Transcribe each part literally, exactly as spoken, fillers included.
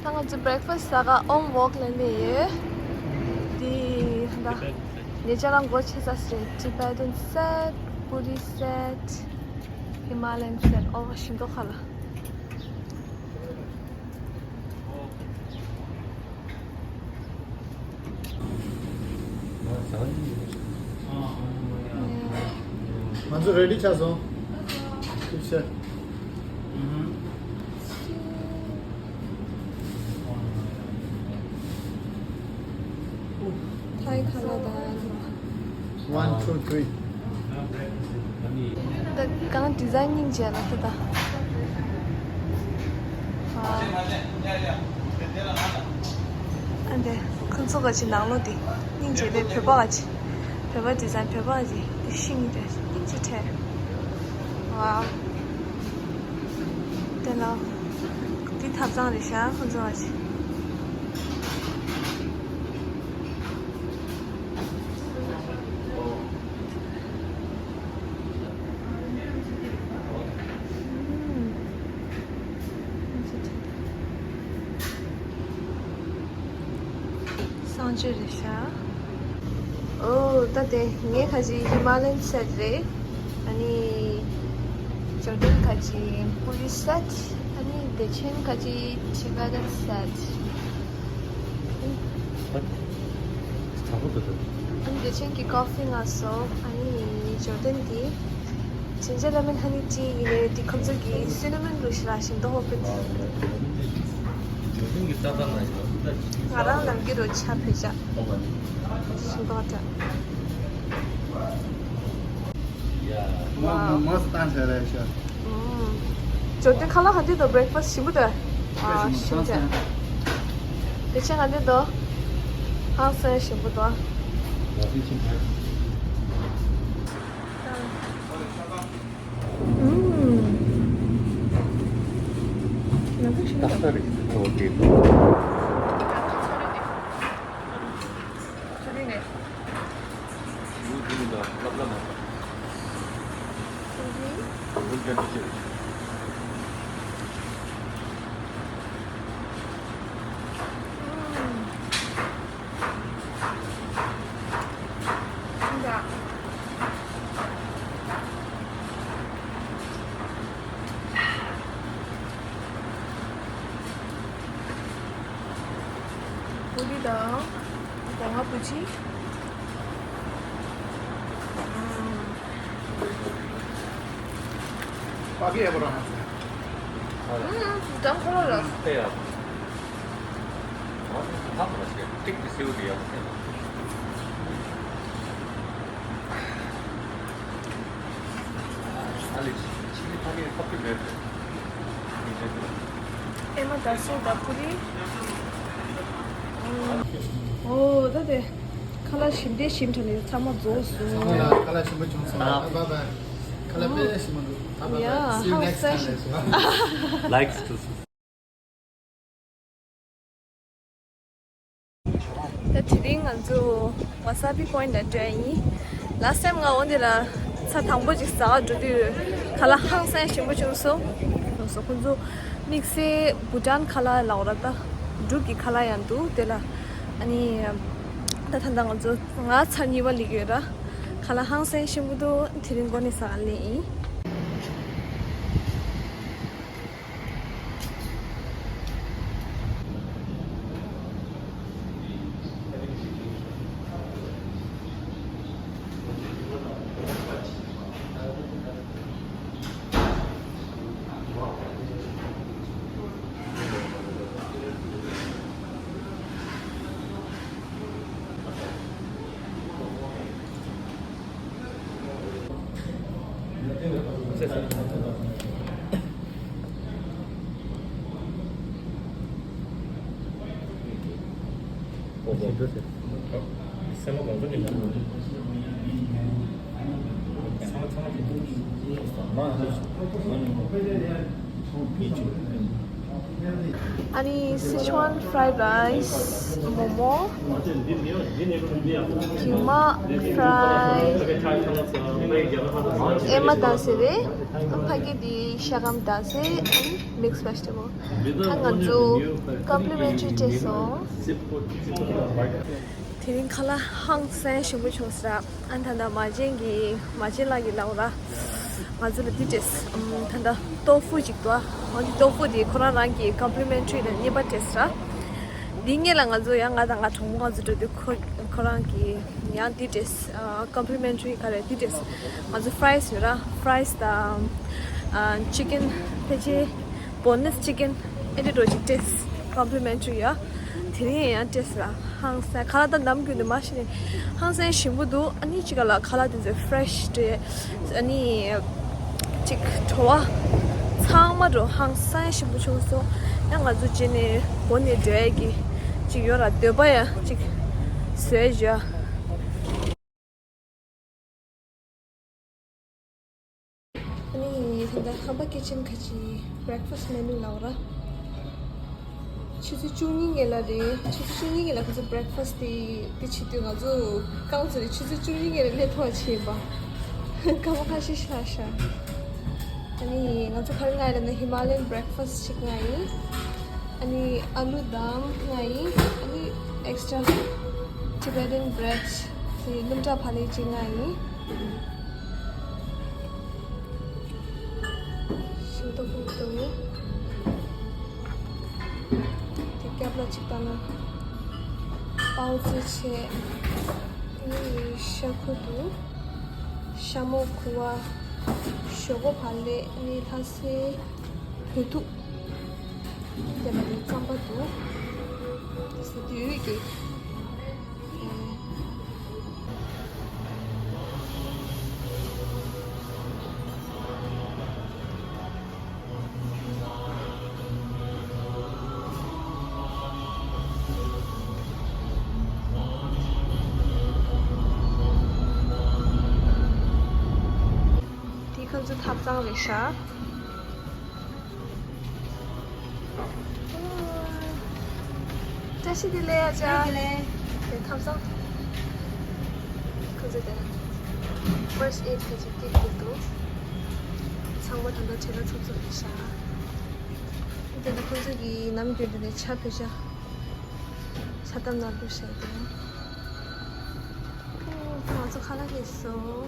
ད་ང་ཚོ་breakfast་ཟ་ག་ཨོམ་ཝོག་ལ་སླེབས་ཡོད། དེ་ད་ཉེ་ཆར་ལ་སྒོ་ཕྱེ་ས་ཟེར། Tibetan set, puri set, Himalayan set. ཨོ་ཞིམ་མདོག་ཁ་ལ། ང་ཚོ་ready་ཆགས་སོང་། ཐུགས་རྗེ་ཆེ། Thai color དང་། One, two, three. ད་གང་design་སྙིང་རྗེ་ལ་ད་ད། ཨ་འདི་ཁོང་ཚོ་ག་ཅི་ནང་ལོགས་དེ་སྙིང་རྗེ་པའི་བོད་པ་ག་ཅི། བོད་པ་design་བོད་པ་ག་ཅི་དེ་ཤིང་རེད། སྙིང་རྗེ་ཁྲལ། ཝའོ། དེ་ལ་དེ་ཐབ་ཚང་རེད་ཤག་ཁོང་ཚོ་ག་ཅི། གསང་སྤྱོད་རེད་ཤག་ཨོ་ད་དེ་ངའི་ཁ་ཅིག་Himalayan set་རེད། ཨ་ནི་Jordan་ཁ་ཅིག་puri set། ཨ་ནི་བདེ་ཆེན་ཁ་ཅིག་Tibetan set། ཨ་ནི་བདེ་ཆེན་གྱི་coffee་ང་སོ། ཨ་ནི་Jordan་གྱི་ginger lemon honey tea་ཡིན་ནའི་དེ་ཁོང་ཚོ་གི་cinnamon་རུ་ཞིག་ལ་ཞིམ་མདོག་ཧོ་པེ། ང་རང་ནམ་རྒྱུན་རུ་ཆ་བོད་ཇ་ཞིམ་མདོག་ཇ། མ་མ་སྟན་ཟེར་རེད་ཤག་ཇོ་ཏན་ཁ་ལག་ག་འདྲ་འདུག breakfast་ཞིམ་པོ་འདུག་ཨ་ཞིམ་ཅག་དེ་ཆེ་ག་འདྲ་འདུག་ཧང་སང་ཞིམ་པོ་འདུག་ཨུམ། ང་ཚོ་ཞིམ་པོ་འདུག་ད་ལྟ་རེད་འགྲོ་གི་འདུག་ཆུ་རིང་ནས། ཡུལ་དེ་ནི་ལ་ལབ་ལ་མ་པ། ཡུལ་དེ་ནི་ལ་ལབ་ལ་མ་པ། པུ་རི་དང་སྒོ་ང་བུ་ཆི། ཨུམ། པ་གི་ཨེ་བོ་རང་ཧ་ཟེར། ཨུམ། ཨུམ། ཁོ་ལོ་ལ། ཨེ་ཡ། ཨ་ནི་ཧ་མ་ཤེས། ཏིག་ཏིག་སེའུ་དེ་ཡག་པོ་ཐེབས། ཨེ་མ་ད་སོ་ད་ཕུ་རི། ཨོ་ད་དེ་ཁ་ལག་ཞིམ་དེ་ཞིམ་དྲགས་ནས་ཚང་མ་རྫོགས་སོང་། ཚང་མ་ལ་ཁ་ལག་ཞིམ་པོ་བྱུང་སོང་། ཨ། Bye bye. ཁ་ལག་དཔེ་ཞིམ་པོ་འདུག་ད་bye bye. Yeah, see you next time. Likes to ད་དེ་རིང་ང་ཚོ་Wasabi Point་ལ་འགྲོ་ཡ་ཡིན། Last time་ང་འོ་འདི་ལ་ཚ་དང་པོ་ཅིག་ཟ་ག་འགྲོ་དུས་ཁ་ལག་ཧང་སང་ཞིམ་པོ་བྱུང་སོང་། སོང་སོང་། ཁོང་ཚོ་དམིགས་བསལ་Bhutan་ཁ་ལག་ལབ་ར། ད་འབྲུག་གི་ཁ་ལག་ཡང་འདུག་དེ་ལ་ཨ་ནི་ད་ད་ལྟ་ང་ཚོ་ང་ཚར་གཉིས་པ་སླེབས་ཡོད་ར། ཁ་ལག་ཧང་སང་ཞིམ་པོ་འདུག་དེ་རིང་འགོ་ནས་ཟ་ག་སླེབས་ཡིན། ཨ་ནི་སི་ཆུན་ཕ་རའེ་རའེ་སི། མོ་མོ། ཀི་མ་ཕ་རའེ། ཨེ་མ་དང་ཟེར་རེད། ཕ་གི་དེ་ཤ་སྐམ་དང་ཟེར། ཨ་ནི་མིག་སི་ཝེ་ཇི་ཊེ་བལ། ཨ་ང་ཚོ་ཀོམ་པི་ལི་མེན་ཊི་རི་སྤྲད་སོང་། དེ་རིང་ཁ་ལག་ཧང་སང་ཞིམ་པོ་བྱུང་སོང་། ཨ་ད་ལྟ་མ་བྱན་གྱི་མ་བྱན་ལགས་ཀྱིས་ལབ་ར། ང་ཚོ་ལ་འདི་སྤྲད། ཨམ། ད་ལྟ་ཏོ་ཧྥུ་ཅིག་འདུག་ཨ་འདི་ཏོ་ཧྥུ་དེ་ཁོ་རང་རང་གི་ཀོམ་པི་ལི་མེན་ཊི་རི་ལ་གཉིས་པ་སྤྲད་སོང་ར། འདི་སྔོན་ལ་ང་ཚོ་ཡང་ང་དང་ང་གྲོགས་མོ་ང་ཚོ་འགྲོ་དུས་ཁོ་ཁོ་རང་གིས་ཡང་འདི་སྤྲད། ཨ་ཀོམ་པི་ལི་མེན་ཊི་རི་ག་རེ་འདི་སྤྲད། ང་ཚོ་ཕ་རའེ་སི་ཡོད་ར། ཕ་རའེ་སི་དང་། ཨ་ཅི་ཀེན་ཕལ་ཆེར། བོན་ལེ་སི་ཅི་ཀེན་ཨེ་འདྲ་འདྲ་ཅིག་སྤྲད། ཀོམ་པི་ལི་མེན་ཊི་རི་ཡ། དེ་རིང་ཡང་སྤྲད་སོང་ར། ཧང་སང་ཁ་ལག་ད་ནམ་རྒྱུན་དུ་མ་ཤེས་ནས་ཧང་སང་ཞིམ་པོ་འདུག་ཨ་ནི་ཅིག་ག་ལ་ཁ་ལག་དེ་ཚོ་ཕ་རེ་ཤི་རེད། ཨ་ནི་ཅིག་བྲོ་བ་ཚང་མ་འགྲོ། ཧང་སང་ཞིམ་པོ་བྱུང་སོང་། ཡང་ང་ཚོ་རྗེས་ནས་བོན་ནས་འགྲོ་ཡ་གི་ཅིག་ཡོད་ར། འདོད་པ་ཡ་ཅིག་བཟོས་བྱ། ཨ་ནི་ད་ལྟ་ཧམ་པ་ཀི་ཅན་ཁ་ཅིག་བྷི་རེག་ཕ་སི་མེ་ནུ་ལབ་ར། ཆུ་ཚོད་བཅུ་གཉིས་སྔོན་ལ་རེད། ཆུ་ཚོད་བཅུ་གཉིས་སྔོན་ལ་ཁོ་ཚོ་བྷི་རེག་ཕ་སི་དེ་དེ་བྱེད་དུས་ང་ཚོ་རྐང་ཚོ་རེད། ཆུ་ཚོད་བཅུ་གཉིས་སྔོན་ལ་སླེབས་ཐུབ་པ་བྱས་པ། སྐར་མ་ཁ་ཤས་ཤར་ཤག་ཨ་ནི་ང་ཚོ་ག་རེ་མངགས་ཡོད་ལབ་ན་ཧི་མ་ལ་ཡན་བྷི་རེག་ཕ་སི་ཅིག་མངགས་ཡིན། ཨ་ནི་ཨ་ལུ་དམ་མངགས་ཡིན། ཨ་ནི་ཨེག་སི་ཊྲ་ཊི་བེ་ཊན་བྷི་རེཌ་དེ་སྣུམ་ཁྲག་བག་ལེབ་ཅིག་མངགས་ཡིན། ཤིང་ཏོག་ཕུང་འདུག་དེ་སྐྱབས་ལ་ཅིག་བཏང་ན་པའོ་ཙི་བྱས། ཨ་ནི་ཤ་ཁུ་འདུག་ཤ་མོག་ཁུ་བ། ཞོག་ཁོག་བག་ལེབ། ཨ་ནི་ལྷ་སའི་བོད་ཐུག་དེ་ལ་ནི་རྩམ་པ་འདུག་དེ་ཟེར་དུས་ཀྱི། དེ་ཁོ་ཚོ་ཐབ་ཚང་རེད་ཤག་བཀྲ་ཤིས་བདེ་ལེགས་ཨ་ཅག་བདེ་ལེགས། དེ་ཐབ་ཚང་ཁོ་ཚོ་དེ་ཕར་སི་ཊི་ཨེ་ཌི་ག་ཅིག་སྟེར་གྱི་འདུག་ཚང་མ་ད་ལྟ་བྲེལ་བ་འཚུབ་འཚུབ་རེད་ཤག་དེ་ནི་ཁོ་ཚོ་གི་ནམ་རྒྱུན་དུ་ནས་ཇ་ཕུལ་ཤག་ཇ་དང་ནོར་བུ་བཞག་དེ། ང་ཚོ་ཁ་ལག་ཁེལ་སོང་།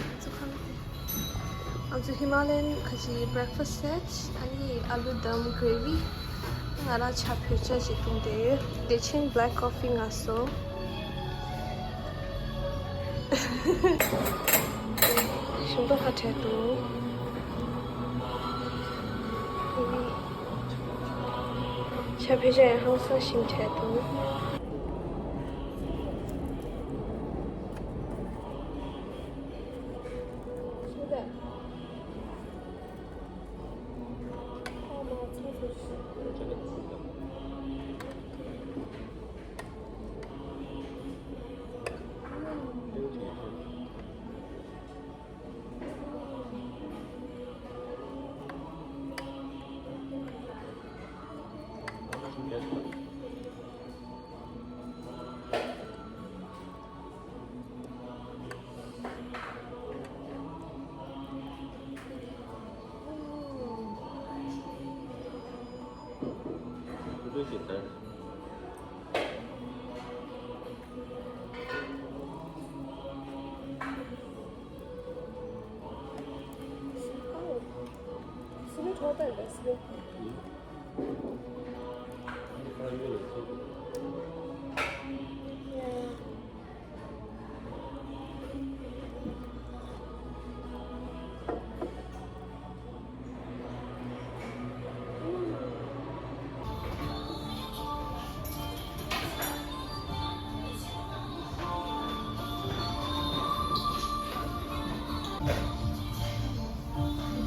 ང་ཚོ་ཁ་ལག་ཁེལ། ང་ཚོ་ཧི་མ་ལ་ཡན་ཁ་ཅིག་བྷི་རེག་ཕ་སི་སེཊ། ཨ་ནི་ཨ་ལུ་དམ་གྷེ་རེ་བི། ང་རང་ཇ་ཕུལ་ཇ་ཅིག་བཏུང་སྟེ། བདེ་ཆེན་བྷི་ལེག་ཀོ་ཕི་མངགས་སོང་། ཞིམ་པོ་ཧ་བྲལ་འདུག་ཇ་ཕུལ་ཇ་ཡང་ཧང་སང་ཞིམ་བྲལ་འདུག་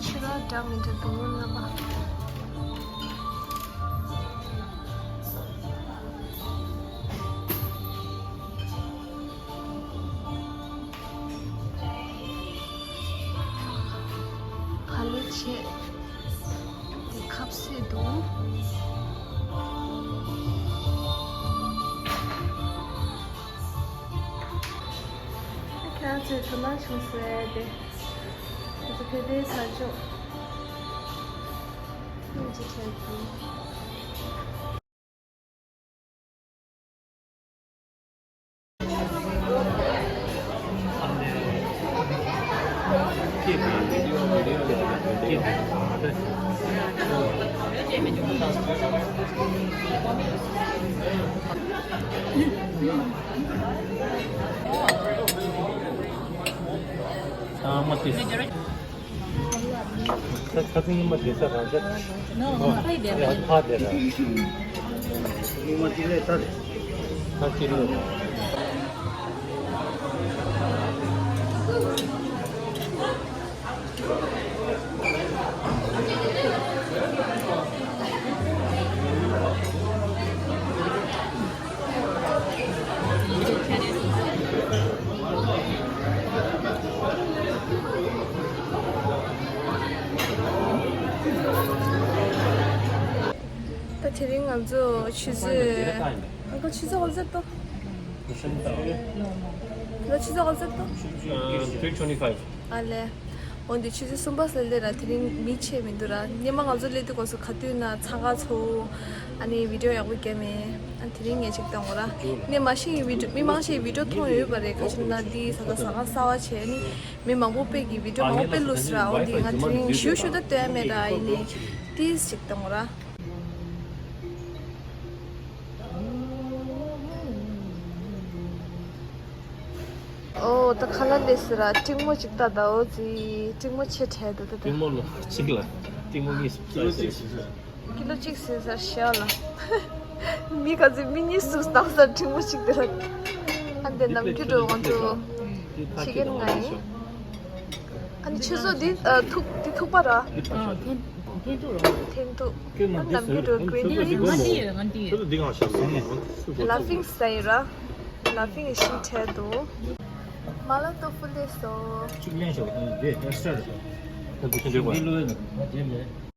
ཕྱི་རོལ་འདྲ་མི་འདྲ་འདུག་རྣམ་པ། བག་ལེབ་བྱས། སྲིད་དུ། ཁྱེད་རང་ཚོས་དོ་སྣང་བྱུང་ཟེར་ཏེ། ང་ཚོ་ཕེབས་པའི་ས་ཕྱོགས་སྙིང་རྗེ་བྱ་གི། ཁ་ཁ་ཚིག་ཉི་མ་བསྡད་ས་རང་ཆ། ཨོ། ཕ་ཡི་བསྡད་པ་ཡིན། ཕ་བསྡད་ར། ཉི་མ་དེ་ལས་ལྟ་རེད། ཕ་སྐྱིད་ལོ། ད་དེ་རིང་ང་ཚོ་ཆུ་ཚོད། ཨ་ཁོ་ཆུ་ཚོད་ཧོལ་ཟེར་ཏོ། ད་ཆུ་ཚོད་ཧོལ་ཟེར་ཏོ། Three twenty-five. ཨ་ལེ། འོན་ཏེ་ཆུ་ཚོད་གསུམ་པ་ཟེར་ལེ་ར། དེ་རིང་མི་ཆེ་མི་འདུག་ར། སྔོན་མ་ང་ཚོ་སླེབས་དུས་སྐབས་སུ་ག་དུས་ན་འཚང་ཁ་ཚོ། ཨ་ནི་བི་ཌི་ཡོ་ཡག་པོ་རྒྱབ་མེད། ཨ་དེ་རིང་ངས་ཅིག་བཏང་གོ་ར། ནས་མ་ཤེས་ཀྱི་བི་ཌི་ཡོ། མི་མང་ཤེས་བི་ཌི་ཡོ་མཐོང་ཡོད་པ་རེད། ག་ཅི་ན་འདི་ས་ད་ཟ་ཁང་གསར་བ་བྱས་ནི། མི་མང་པོ་དཔེ་གི་བི་ཌི་ཡོ་མང་པོ་དཔེ་ལུས་ར། འོ་འདི་ང་དེ་རིང་ཞུ་ཞུ་ད་ལྟོས་མེད་ར། ཡིན་ནི་ཏིས་ཅིག་བཏང་གོ་ར། ཨོ་ད་ཁ་ལག་ལས་སི་ར། ཏྲིང་མོ་ཅིག་ད་ད། འོ་ཙི་ཏྲིང་མོ་ཆེ་ཕྲད་འདུག་ད་ད། ཏྲིང་མོ་ལོ་གཅིག་ལ་ཏྲིང་མོ་གཉིས་སུ་ཀི་ལོ་གཅིག་ཟིན་ས། ཀི་ལོ་གཅིག་ཟིན་ས་ཤ་ལ། མི་ག་ཚོད་མི་གཉིས་སུ་བཏང་ས་ཏྲིང་མོ་གཅིག་དེ་ལ། ཨ་འདི་ནམ་རྒྱུན་འགྲོ་ང་ཚོ་ཕྱི་རྒྱལ་ང་ཡིན། ཨ་ནི་ཆུ་ཚོད་འདི་ཨ་ཐུག་འདི་ཐུག་པ་ར། ཨ་ཐེན་ཐེན་ཐུག་ར། ཐེན་ཐུག་ཨ་ནམ་རྒྱུན་འགྲོ་གི་ང་འདི་ང་འདི་ང་འདི། ལ་ཕིང་སའི་ར། ལ་ཕིང་ཤིང་ཁྲལ་འདུག་མ་ལ་ཏོ་ཕུ་ལེ་སོ། གཅིག་ལེན་ཤོག་འདི་ཨེག་སི་ཊ་རེད། ད་འདི་ཁྱེད་འདི་ལོས་ན་ང་འདི་ལས།